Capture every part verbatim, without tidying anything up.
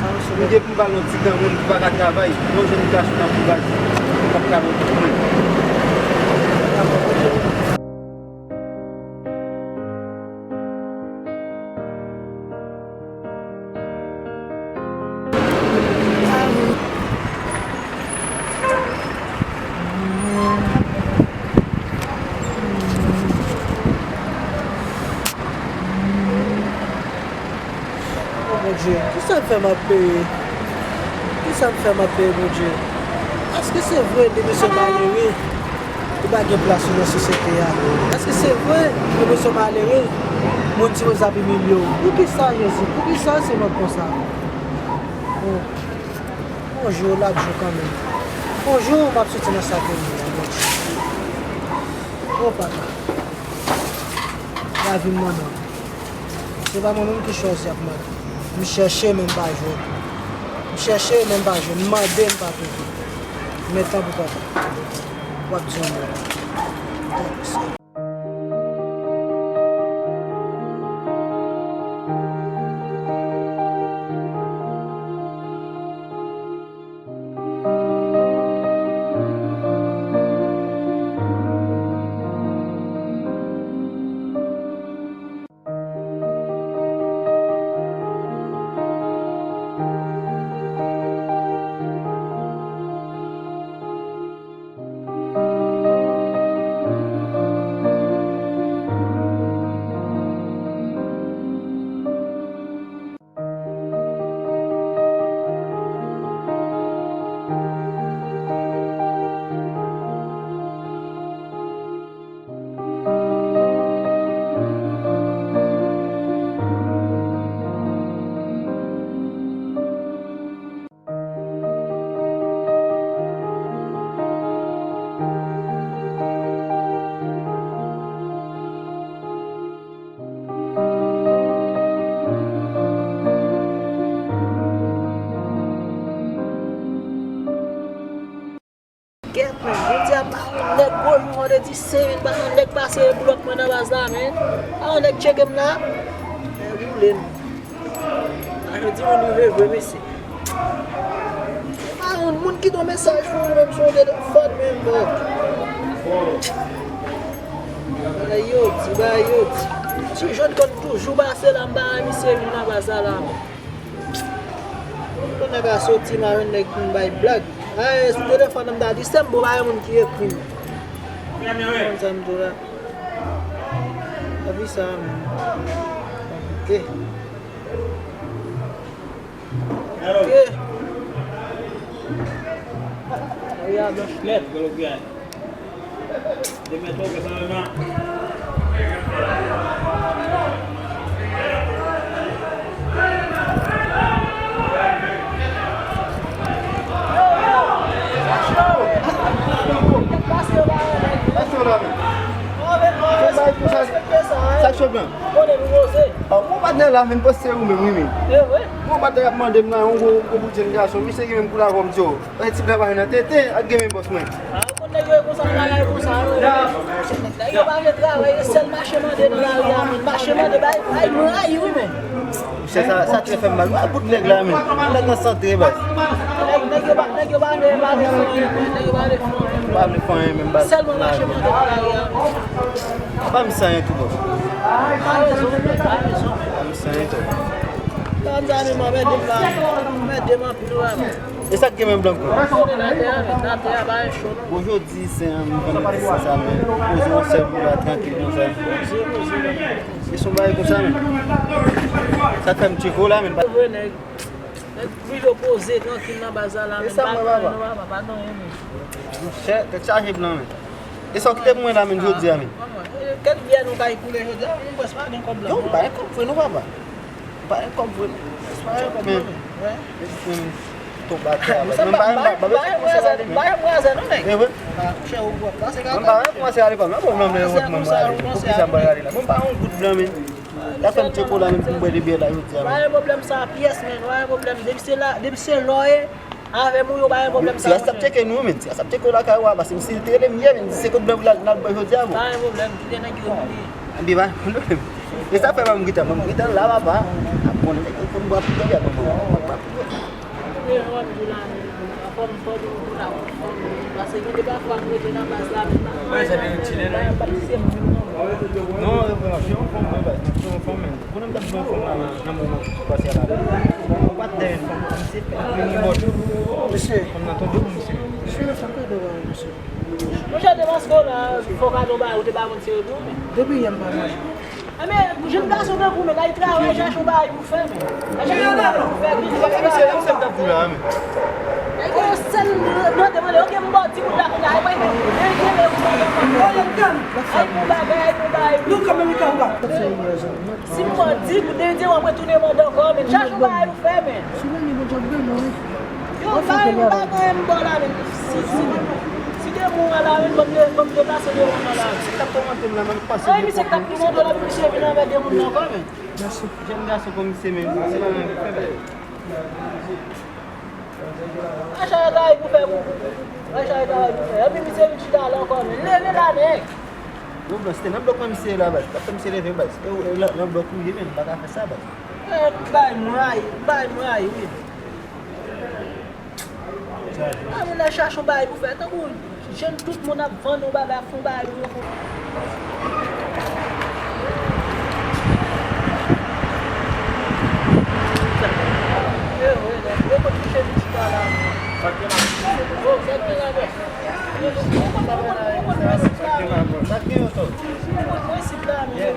sa, se... Li gen pou m pale yon ti granmoun ki pa ka travay, yon jèn gason nan kouraj, ki p ap ka retounen. O Bondye, kisa m fè m ap peye? Kisa m fè m ap peye, Bondye? Èske se vre, depi se malere, ou pa gen plas ou nan sosyete a? Èske se vre, depi se malere, moun sipoze ap imilye w? Poukisa, Jezi? Poukisa se mwen konsa? O, yon jou, l ap jou kanmenm. Yon jou, m ap soti nan sa ke m ye a, Bondye. O, Papa. Lavi m nan men w. Se pa mwen menm ki chwazi ap mande. M chèche men m pa jwenn. M chèche men m pa jwenn. M mande m pa twouve. Men tanpri papa. W ap di yon mo. Tanpri Senyè. Kèt, men, jodi a pa yon nèg gwo jou, vandredi senk, men pa yon nèg pase boulòt mwen nan baz la, men. Pa yon nèg tcheke m la. Men, boule m. A jodi moun rive vre, mesye. Pa yon moun kite yon mesaj pou ou, menm si w telefòn, men bon. Bagay yo di, bagay yo di. Ti jòn kòn toujou pase la, m pa wè misye vin nan baz la, la, men. Pou nèg a soti, m a jwenn nèg pou m bay blag. Ay, sou telefòn nan, m ta di, se m bon, pa gen moun ki ekri m. Konn sa m di w la. Avi sa, men. Konpike. Konpike. Wi, a blanch nèt, gwo grenn. Sa k sot lan? Bon, patnè la, men, panse ou menm, wi, men. Bon, patnè ap mande m nan, yon gwo, gwo bout jèn gason, misye gen menm kou la, kòm di w. Wè, ti blan pa nan tete, ak gen men bòs mwen. A, ou konn nèg yo e konsa, bagay konsa, yo. Nèg yo pa vle travay, yo sèl mache mande nan lari a, men. Mache mande, bay, bay, m rayi, wi, men. Monchè, sa, sa trè fè m mal. Wè bout nèg la, men. Nèg nan santre, baz. Nèg, nèg yo pa, nèg yo pa vle, pa vle fè anyen, nèg yo pa vle fè anyen. Pa vle fè anyen, men, baz. Sèlman mache mande nan lari a. Pa misye anyen tou, bro. Pa rezon, pa rezon. Pa misye anyen tou. Sa m sa menm anmède m la. Anmède m anpil, vrèman. E sa k gen menm blan kou? Atè a, men, atè a, pa gen cho, non. Bon, jodi, se yon vandredi, se sa, men. Poze yon sèl moun la, trankil, konsa. Poze, poze, men. E se yon bagay konsa, men. Sa k fè m tcheke w la, men. Vre, nèg. Nèg rive poze, trankil nan baz la, la, men. E sa, pa mwen, papa. Pa gen anyen, men. Monchè, tèt chaje blan, men. E sa w kite pou mwen la, men, jodi a, men? Kèk byè nou kay koule jodi a, nou prèske pa gen kòb la. Yo, m pa gen kòb vre, non, papa. M pa gen kòb vre, non. M pa gen kòb, men. Wi. Tou batè a, men m pa, m pa, m pa gen kòmanse rale, men. M pa gen kòmanse rale, pa m nan pwoblèm, men wòt mwen, mwen rale. Poukisa m pa rale la? Bon, m pa gen yon goud blan, men. Y ap fè m tcheke w la, men, pou m bwè de byè la, jodi a, men. Pa gen pwoblèm sa, pyès, men. Pa gen pwoblèm. Depi se la, depi se lò ye, avè m ou yo pa gen pwoblèm sa, monchè. Ti Ras t ap tcheke nou, men. Ti Ras t ap tcheke w lakay ou a, paske m si l te rele m yè, men, di se kout blan pou l al, n al bwè jodi a, bon. Pa gen pwoblèm, kite nèg yo vini. Anpi pa gen pwoblèm. E sa fè manm Gritan, manm Gritan la, papa. Ap konnen nèg yo konn bwè pito, y ap bwè pito. Kote yo ap di la, men, fò m, fò m, fò m, paske gen de pafwa m rete nan baz la, men pa, pa, pa, pa, pa, pa, se m menm non. Non, se yon fanm, wi, baz, se yon fanm, men. Konnen m t ap jwenn fanm la nan, nan moman ki pase a la. Ou pa t dèyè fanm, fanm se fè vini bòt. Mesye. Fanm nan tonbe pou misye. Mesye, fè kado ba misye. Monchè, te paske w la, fò kado ba, ou te pa konn se repon, men. Depi yè m pa manje. Ebyen, jèn gason tankou w, men, al travay, chache yon bagay pou fè, men. Al chache yon bagay pou fè, men. Misye, misye k t ap di la, men. Nèg yo sèl mande, mande, ok, m ba w di kout la kounye a, e mwen, e, e, e, e, e, al pou bagay, al pou bagay. Nou kanmenm, li ka ou pa. Si m ba w di kout, de, de, w ap retounen mande ankò, men. Chache yon bagay pou fè, men. Sou men li, Bondye ap beni w, wi. Yo, pa, pa gen anyen m ba w la, men. Si, si, si de moun an la, men, ban m de, ban m deplase de moun an la. Se k t ap tòmante m la, men m panse. Ay, misye k t ap tòmante w la, epi misye vin anmède moun nan ankò, men. Jèn gason kon misye menm, se pa menm fè bagay. Acha travay pou fè pou. Acha travay pou fè. Epi misye vin chita la ankò, men. Leve la, nèg. Yo, blan, se te nan blòk mwen misye ye la, baz. T ap fè misye leve, baz. E, e, nan, nan blòk ou ye, men, m pa ka fè sa, baz. E, bay mwen, bay mwen, wi. A, moun nan chache yon bagay pou fè. Tankou jèn, tout moun ap vann yon bagay, ap fè yon bagay pou yo fè. Yo, yo, yo, yo konn touche pitit la, la. Yo, sa gen la, men. Yo, yo, yo konn, yo konn, yo konn prensip la, men. Sa gen la, men. Yo konn prensip la, men.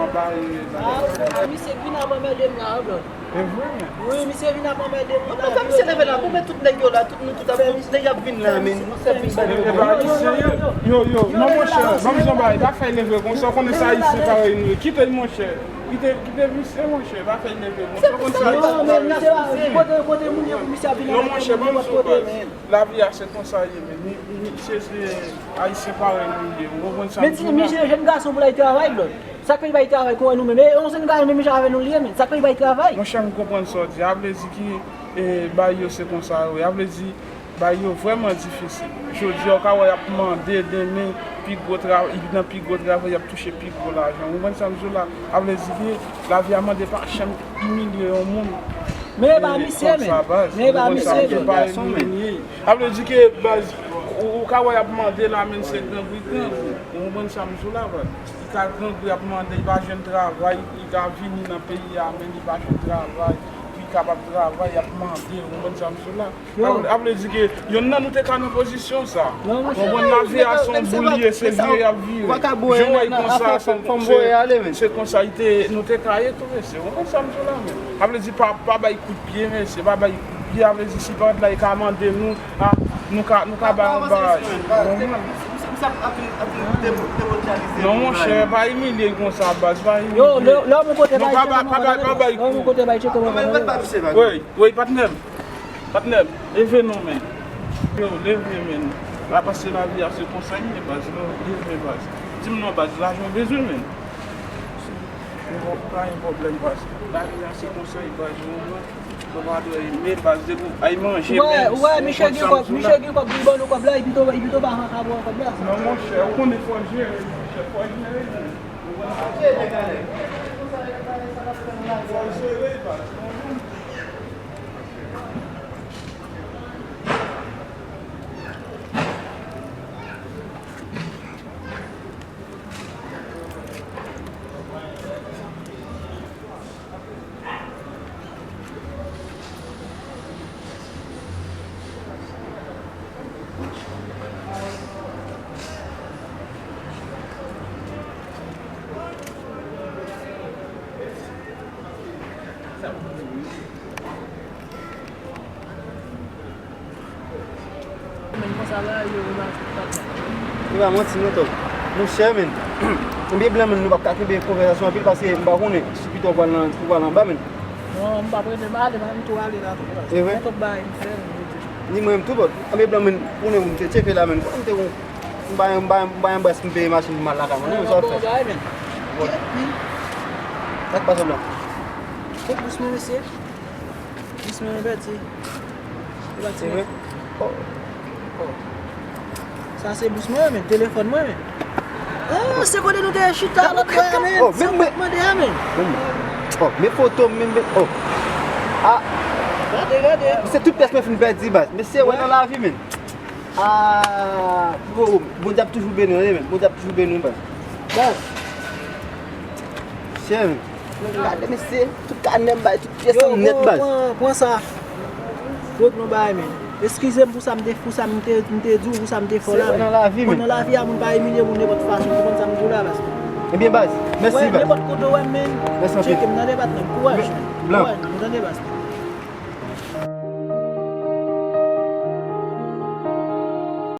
A, misye k vin ap anmède m la, wi, bro. E vre, men. Wi, misye vin ap anmède moun la. Fè misye leve la, pou mwen tout nèg yo la, tout nou tout ap, tout nèg y ap vin la, men. Nou sèl vin bay pwoblèm. Yo, yo, non, monchè, ban m di w yon bagay, pa fè l leve konsa, w konnen se Ayisyen parèy nou ye. Kite l, monchè. Kite, kite misye, monchè, pa fè l leve konsa, w konn se Ayisyen parèy nou ye. Kote, kote moun yo pou misye ap vin anmède moun nenpòt kote, men. Lavi a se konsa ye, men. Ni, ni, se, se Ayisyen parèy nou ye. Ou konprann sa m di w la? Men ti, men jèn gason pou l al travay, bro. Sa k fè li pa al travay kon nou menm? E, yon sèl gade menm jan avè nou li ye, men. Sa k fè li pa al travay? Monchè, m konprann sa w di a. A vle di ki, e, bagay yo se konsa yo ye. A vle di, bagay yo vrèman difisil. Jodi a, ou ka wè y ap mande, demen, pi gwo travay, nan pi gwo travay, y ap touche pi gwo lajan. Ou konprann sa m di w la? A vle di ki, lavi a mande pa janm imilye yon moun. Men e pa misye, men. Men e pa misye, men. A vle di ke, baz, ou, ou ka wè y ap mande la, men se grangri, grangri. Ou konprann sa m di w la, baz? Li ka grangri ap mande, li pa jwenn travay, li ka vini nan peyi a, men li pa jwenn travay, pou li kapab travay, y ap mande, ou konprann sa m di w la? A vle, a vle di ke yonn nan nou te ka nan pozisyon sa. Ou konprann, lavi a se yon boul li ye, se vire y ap vire. Jan w wè l konsa, se, se, se konsa li te, nou te ka ye tou, mesye. Ou konprann sa m di w la, men? A vle di pa, pa bay kout pye, mesye, pa bay kout pye, a vle di si parèt la, li ka mande nou, a, nou ka, nou ka bay yon bagay. Nòmal. Misye ap, ap vin, ap vin demotyalize moun la. Non, monchè, pa imilye l konsa, baz, pa imilye l. Yo, lè, lè w monte bay, pa bay, pa bay, pa bay kou. Lè w monte bay, tcheke mwen. Wi, wi, patnè m. Patnè m, leve non, men. Yo, leve, men. La, paske lavi a se konsa l ye, baz, non, leve, baz. Di m non, baz, lajan w bezwen, men. Yo, pa gen pwoblèm, baz. Lavi a se konsa l ye, baz, non, non. Ou pa dwe, men baz, depi w ay manje, men, ou konn sa m di w la. Misye gen kòb, misye gen kòb, li ban nou kòb la, epi tou, epi tou pa ka ba w kòb la. Non, monchè, ou konnen fò jere, monchè, fò jere, men. Ou konnen fò jere, nèg la, nèg. Men konsa bagay yo, yo mache tout ap. Se pa manti non, Top. Monchè, men. M byen blan, men nou p ap ka kenbe konvèsasyon anpil paske m pa konnen si pito w pral nan, ou pral anba, men. Non, m p ap rete, m ale, m tou ale la tou. E vre? Gen twòp bagay m fè, men. Ni mwen menm tou, bò. M byen blan, men, konnen m te tchepe la, men. Konnen m te kon, m bay, m bay, m bay yon bras, m peye machin pou m al lakay mwen. Non, non, sa w ap fè? Bagay, men. Sa k pase la? Kot bous mwen, mesye? Bous mwen pèdi. Li pati. Se vre? Oh. Oh. Sa se bous mwen, men. Telefòn mwen, men. Oh, se kote nou te chita lòt bò a, men. Oh, sa men, mwen mande a, men. Men, oh, men foto m, men, men, oh. Ah. Gade, gade. Se tout pyès mwen fin pèdi, baz. Mesye, wè nan lavi, men. Ah, oh, Bondye ap toujou beni w, men. Bondye ap toujou beni w, baz. Baz. Chè, men. Gade, mesye, tout kanè m bay, tout pyès an m nèt, baz. Pran, pran sa. Pot nou bay, men. Eskize m pou sa m te, pou sa m te, m te di w, pou sa m te fè w la, men. Nan lavi, men. Nan lavi a, moun pa imilye moun nenpòt fason, ou konprann sa m di w la, baz. Ebyen, baz, mèsi, baz. Nenpòt kote w wè m, men. Mèsi anpil. Tcheke m nan debat, men. Kouraj, men. Blan. Kouraj, men. Ou tande, baz.